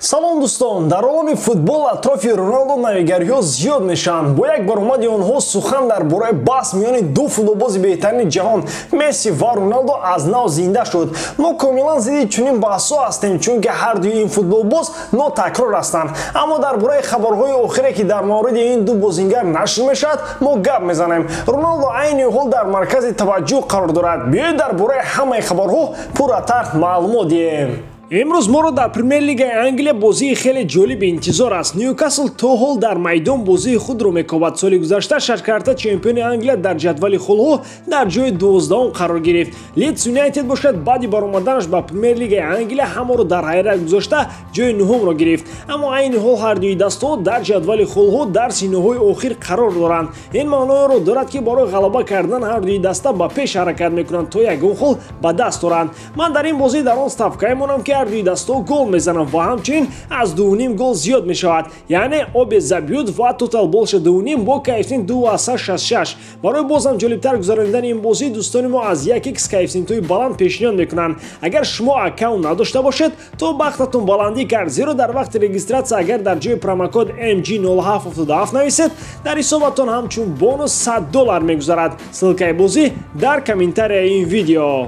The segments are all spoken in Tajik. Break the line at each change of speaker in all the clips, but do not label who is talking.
Салом дӯстон, дар олами футбол атрофи Роналдо навигариҳо зиёд мешаванд. Бо як баромади онҳо сухан дар бораи баҳс миёни ду футболбози беҳтарини ҷаҳон Месси ва Роналдо аз нав зинда шуд. Мо комилан зидди чунин баҳсҳо ҳастем, чунки ҳар дуи ин футболбоз нотакрор ҳастанд. Аммо дар бораи хабарҳои охире, ки дар мавриди ин ду бозингар нашр мешавад, мо гап мезанем. Роналдо айни ҳол дар маркази таваҷҷӯҳ қарор дорад. Биёед дар бораи ҳамаи хабарҳо пурратар маълумот диҳем. Имрӯз моро дар Премер-лигаи Англия бозии хеле ҷолиби интизор аст. Ньюкасл то ҳол дар майдон бозии худро мекобад. Соли гузашта шашкарта чемпиони Англия дар ҷадвали холҳо дар ҷои 12-ум қарор гирифт. Лидс Юнайтед бошад, баъди баромаданаш ба Премер-лигаи Англия ҳамаро дар ҳайрат гузошта ҷои 9-умро гирифт. Аммо айни ҳол ҳар дуи дастаҳо дар ҷадвали холҳо дар синаҳои охир қарор доранд. Ин маъноеро дорад, ки барои ғалаба кардан ҳар дуи даста ба пеш ҳаракат мекунанд, то ягон хол ба даст оранд. Ман дар ин бозӣ дар он ставкае монам, ки ҳар дуи дастаҳо гол мезананд ва ҳамчунин аз 2,5 гол зиёд мешавад, яъне обе забьют ва тотал больше 2,5 бо коэффитсиент 2,66. Барои бозам ҷолибтар гузаронидани ин бозӣ дӯстони мо аз 1x коэффитсиентҳои баланд пешниҳод мекунанд. Агар шумо аккаунт надошта бошед, то бахтатон баландӣ кард, зеро дар вақти регистрация агар дар ҷои промокод MG0777 нависед, дар ҳисобатон ҳамчун бонус $100 мегузарад. Ссылкаи бозӣ дар комментарияи ин видео.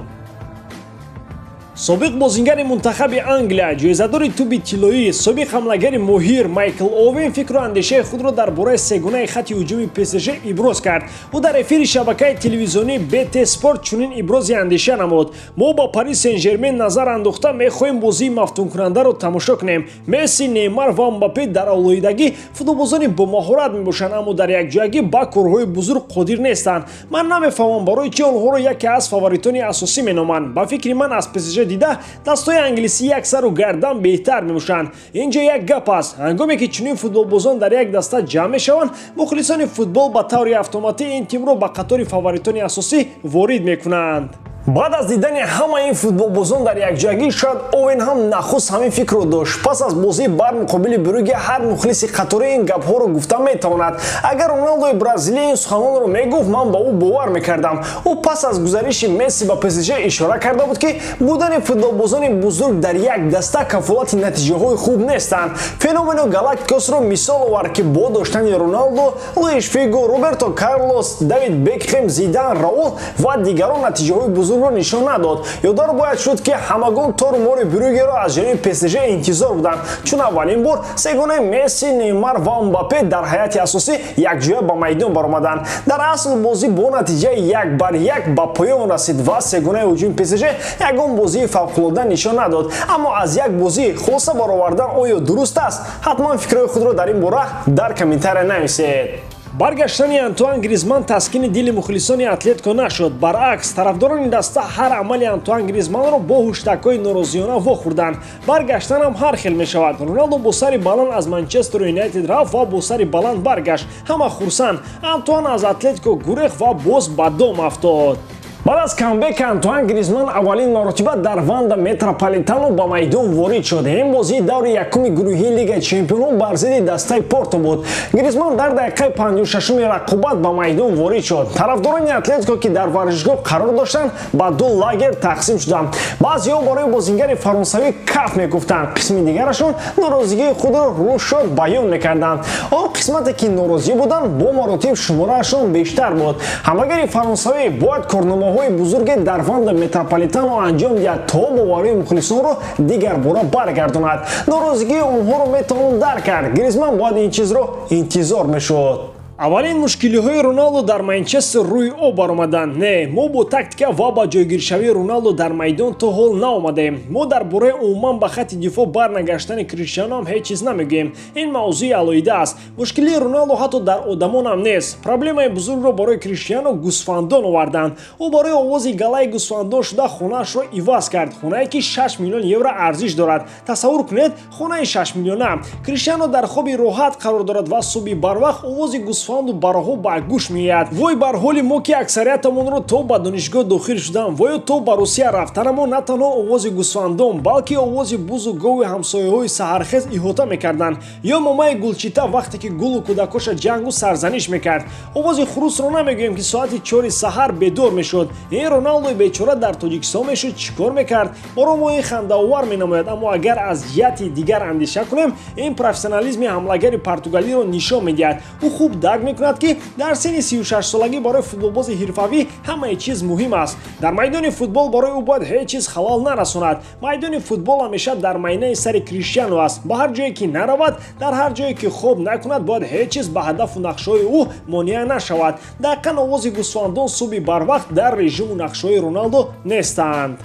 Собиқ бозингари мунтахаби Англия, ҷоизадори тӯби тиллоӣ, собиқ ҳамлагари моҳир Майкл Овен фикру андешаи худро дар бораи сегунаи хати ҳуҷуми ПСЖ иброз кард. Ӯ дар эфири шабакаи телевизионии БТ Спорт чунин ибрози андеша намуд: «Мо ба Пари Сен-Жермен назар андохта мехоҳем бозии мафтункунандаро тамошо кунем. Месси, Неймар ва Мбаппе дар алоҳидагӣ футболбозони бомаҳорат мебошанд, аммо дар якҷоягӣ ба корҳои бузург қодир нестанд. Ман намефаҳмам, барои чӣ онҳоро яке аз фаворитони асосӣ меноманд. Ба фикри ман, аз ПСЖ дида дастҳои англисӣ як сару гардан беҳтар мебошанд. Ин ҷо як гап аст: ҳангоме ки чунин футболбозон дар як даста ҷамъ мешаванд, мухлисони футбол ба таври автоматӣ ин тимро ба қатори фаворитони асосӣ ворид мекунанд». Баъд аз дидани ҳамаи ин футболбозон дар якҷоягӣ, шояд Овен ҳам нахуст ҳамин фикрро дошт. Пас аз бозӣ бар муқобили Брюге ҳар мухлиси қатори ин гапҳоро гуфта метавонад. Агар Роналдои бразилия ин суханонро мегуфт, ман ба ӯ бовар мекардам. Ӯ пас аз гузариши Месси ба ПСЖ ишора карда буд, ки будани футболбозони бузург дар як даста кафолати натиҷаҳои хуб нестанд. Феномену галактикосро мисол овард, ки бо доштани Роналдо, Луиш Фиго, Роберто Карлос, Давид Бекхем, Зидан, Раул ва дигарон натиҷаҳои бузургро нишон надод. Ёдор бояд шуд, ки ҳамагон тору мори Брюгеро аз ҷониби ПСЖ интизор буданд, чун аввалин бор сегонаи Месси, Неймар ва Мбаппе дар ҳайати асосӣ якҷоя ба майдон баромаданд. Дар асл бозӣ бо натиҷаи 1-1 ба поён расид ва сегонаи ҳуҷуми ПСЖ ягон бозии фавқулода нишон надод. Аммо аз як бозӣ хулоса баровардан оё дуруст аст? Ҳатман фикрҳои худро дар ин бора дар комментария нависед. Баргаштани Антуан Гризман таскини дили мухлисони Атлетико нашуд. Баръакс, тарафдорони даста ҳар амали Антуан Гризманро бо ҳуштакҳои норозиёна вохӯрданд. Баргаштанам ҳар хел мешавад. Роналдо бо сари баланд аз Манчестер Юнайтед рафт ва бо сари баланд баргашт. Ҳама хурсанд. Антуан аз Атлетико гурехт ва боз ба дом афтод. Баъд аз камбек Антуан Гризман аввалин маротиба дар Ванда Метрополитано ба майдон ворид шуд. Ин бозии даври якуми гурӯҳии Лигаи чемпионон бар зидди дастаи Порто буд. Гризман дар дақиқаи 56-уми рақобат ба майдон ворид шуд. Тарафдорони Атлетико, ки дар варзишгоҳ қарор доштанд, ба ду лагер тақсим шуданд. Баъзеҳо барои бозингари фаронсавӣ каф мекуфтанд, қисми дигарашон норозигии худро рӯшод баён мекарданд. Он қисмате, ки норозӣ буданд, бо маротиб шумораашон бештар буд. Ҳамлагари фаронсавӣ бояд корномаҳои бузурге дар Ванда Метрополитано анҷом диҳад, то боварии мухлисонро дигарбора баргардонад. Норозигии онҳоро метавон дарк кард. Гризман бояд ин чизро интизор мешуд. Аввалин мушкилиҳои Роналдо дар Манчестер рӯи об баромаданд. Не, мо бо тактика ва ба ҷойгиршавии Роналдо дар майдон то ҳол наомадаем. Мо дар бораи умуман ба хатти дифоъ барнагаштани Криштиано ҳам ҳеҷ чиз намегӯем. Ин мавзӯи алоҳида аст. Мушкилии Роналдо ҳатто дар одамон ҳам нест. Проблемаи бузургро барои Криштиано гӯсфандон оварданд. Ӯ барои овози галаи гӯсфандон шуда хонаашро иваз кард, хонае, ки 6 миллион евро арзиш дорад. Тасаввур кунед, хонаи 6 миллиона. Криштиано дар хоби роҳат қарор дорад ва субҳи барвақт овози гӯсфандон гӯсфанду бараҳо ба гӯш меояд. Вой бар ҳоли мо, ки аксариятамонро то ба донишгоҳ дохил шудан ва ё то ба Русия рафтанамон на танҳо овози гӯсфандон, балки овози бузу гови ҳамсояҳои саҳархез иҳота мекарданд. Ё момаи Гулчита вақте ки гулу кӯдакоша ҷангу сарзаниш мекард. Овози хурусро намегӯем, ки соати 4 саҳар бедор мешуд. Ин Роналдои бечора дар Тоҷикистон мешуд, чӣ кор мекард? Моро мо ин хандаовар менамояд, аммо агар аз ҷиҳати дигар андеша кунем, ин профессионализми ҳамлагари португалиро нишон медиҳад. Ӯ хуб дарк мекунад, ки дар синни 36-солагӣ барои футболбози ҳирфавӣ ҳамаи чиз муҳим аст. Дар майдони футбол барои ӯ бояд ҳеҷ чиз халал нарасонад. Майдони футбол ҳамеша дар майнаи сари Криштиану аст. Ба ҳар ҷое ки наравад, дар ҳар ҷое ки хоб накунад, бояд ҳеҷ чиз ба ҳадафу нақшаҳои ӯ монеа нашавад. Дақиқан овози гӯсфандон субҳи барвақт дар режиму нақшаҳои Роналдо нестанд.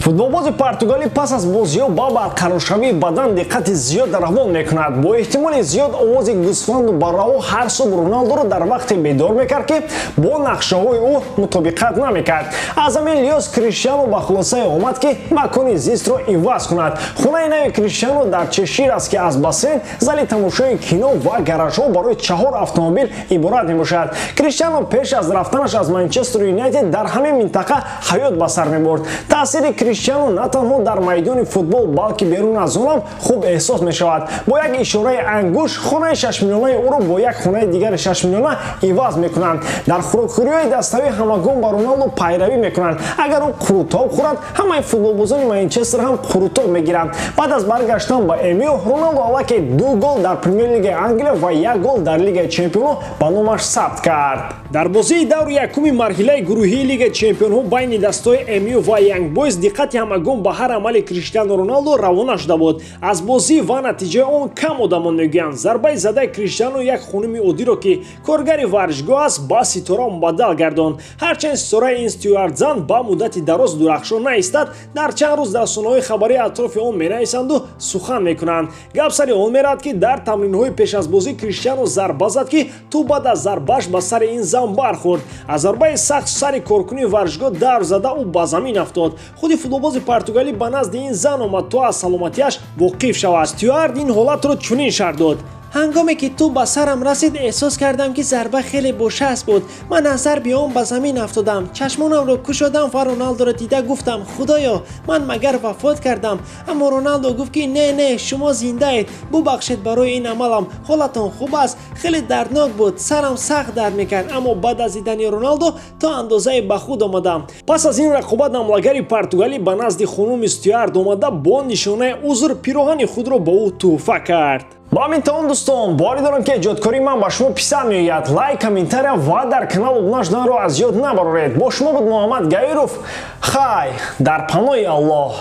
Футболбози португалӣ пас аз бозиҳо ба барқароршавии бадан диққати зиёд равон мекунад. Бо эҳтимоли зиёд овози гӯсфанду барраҳо ҳар субҳ Роналдоро дар вақте бедор мекард, ки бо нақшаҳои ӯ мутобиқат намекард. Аз ҳамин лиҳоз Криштиану ба хулосае омад, ки макони зистро иваз кунад. Хонаи нави Криштиану дар Чешир аст, ки аз бассейн, зали тамошои кино ва гаражҳо барои 4 автомобил иборат мебошад. Криштиану пеш аз рафтанаш аз Манчестер Юнайтед дар ҳамин минтақа ҳаёт ба сар мебурд. Таъсири Криштиану на танҳо дар майдони футбол, балки берун аз он ҳам хуб эҳсос мешавад. Бо як ишораи ангуш хонаи 6 миллионаи ӯро бо як хонаи дигари 6 миллиона иваз мекунанд. Дар хӯрокхӯриҳои даставӣ ҳамагон ба Роналдо пайравӣ мекунанд. Агар ӯ қурутоб хӯрад, ҳамаи футболбозони Манчестер ҳам қурутоб мегиранд. Баъд аз баргаштан ба МЮ Роналдо аллакай 2 гол дар Премер-лигаи Англия ва 1 гол дар Лигаи чемпионҳо ба номаш сабт кард. Дар бозии даври якуми марҳилаи гурӯҳии Лигаи чемпионҳо байни дастаҳои МЮ ва Янг Бойз диққати ҳамагон ба ҳар амали Криштиану Роналдо равона шуда буд. Аз бозӣ ва натиҷаи он кам одамон мегӯянд. Зарбаи задаи Криштиану як хонуми оддиро, ки коргари варзишгоҳ аст, ба ситора мубаддал гардонд. Ҳарчанд ситораи ин стюардзан ба муддати дароз дурахшон наистад, дар чанд рӯз расонаҳои хабарии атрофи он менависанду сухан мекунанд. Гап сари он меравад, ки дар тамринҳои пеш аз бозӣ Криштиану зарба зад, ки тӯб баъд аз зарбааш ба сари ин зан бархӯрд. Аз зарбаи сахт сари коркуни варзишгоҳ дарв зада, ӯ ба замин афтод. Худи футболбози португалӣ ба назди ин зан омад, то аз саломатиаш воқиф шавад. Стюард ин ҳолатро чунин шарҳ дод:
Ҳангоме ки тӯб ба сарам расид, эҳсос кардам, ки зарба хеле бошасп буд. Ман аз зарби он ба замин афтодам. Чашмонамро кушодам ва Роналдоро дида гуфтам: «Худоё, ман магар вафот кардам?» Аммо Роналдо гуфт, ки не, не, шумо зиндаед, бубахшед барои ин амалам, ҳолатон хуб аст? Хеле дарднок буд, сарам сахт дард мекард, аммо баъд аз дидани Роналдо то андозае ба худ омадам.
Пас аз ин рақобат ҳамлагари португалӣ ба назди хонуми стюард омада, бо нишонаи узр пироҳани худро ба ӯ тӯҳфа кард. Ба ҳамин тамом, дӯстон. Боварӣ дорам, ки эҷодкории ман ба шумо писанд меояд. Лайк, комментария ва дар канал обуна шуданро аз ёд набароред. Бо шумо буд Муҳаммад Гаиров. Хай, дар паноҳи Аллоҳ.